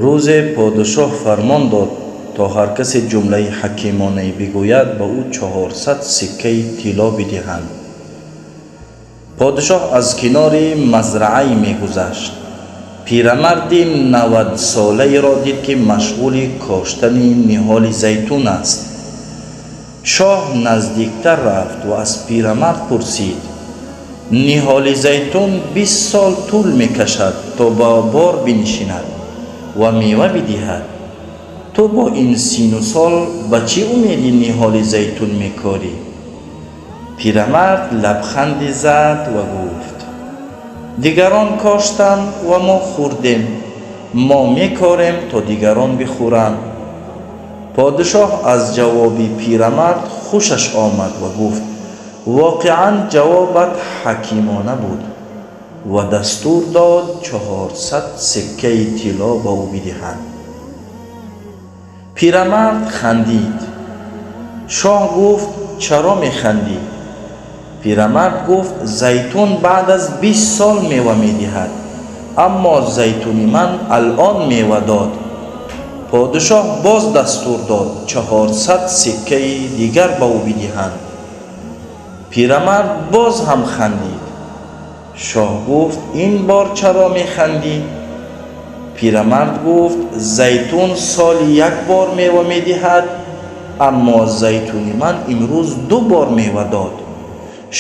Рӯзе подшоҳ фармон дод, то ҳар касе ҷумлаи ҳакимонае бигӯяд, ба ӯ 400 сиккаи тилло бидиҳанд. Подшоҳ аз кинори мазраае мегузашт. Пирамарди 90-солаеро дид, ки машғули коштани ниҳоли зайтун аст. Шоҳ наздиктар рафт ва аз пирамард пурсид: «Ниҳоли зайтун 20 сол тӯл мекашад, то ба бор бинишинад ва мева бидиҳад. Ту бо ин сину сол ба чӣ умеди ниҳоли зайтун мекорӣ?» Пирамард лабханде зад ва гуфт: «Дигарон коштанд ва мо хӯрдем. Мо мекорем, то дигарон бихӯранд». Подшоҳ аз ҷавоби пирамард хушаш омад ва гуфт: «Воқеан, ҷавобат ҳакимона буд», ва дастур дод, 400 сиккаи тилло ба ӯ бидиҳанд. Пирамард хандид. Шоҳ гуфт: «Чаро механдӣ?» Пирамард гуфт: «Зайтун баъд аз 20 сол мева медиҳад, аммо зайтуни ман алон мева дод». Подшоҳ боз дастур дод, 400 сиккаи дигар ба ӯ бидиҳанд. Пирамард боз ҳам хандид. Шоҳ гуфт: «Ин бор чаро механдӣ?» Пирамард гуфт: «Зайтун соли як бор мева медиҳад, аммо зайтуни ман имрӯз ду бор мева дод».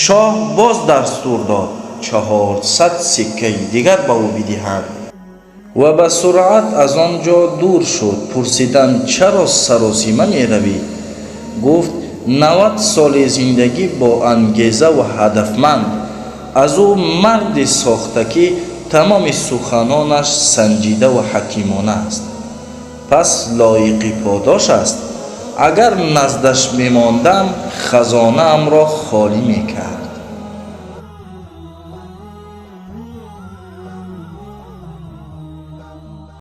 Шоҳ боз дастур дод, 400 сиккаи дигар ба ӯ бидиҳанд, ва ба суръат аз он ҷо дур шуд. Пурсиданд: «Чаро саросима меравӣ?» Гуфт: «90 соли зиндагӣ бо ангеза ва ҳадафманд аз ӯ марде сохта, ки тамоми суханонаш санҷида ва ҳакимона аст. Пас лоиқи подош аст. Агар наздаш мемондам, хазонаамро холӣ мекард».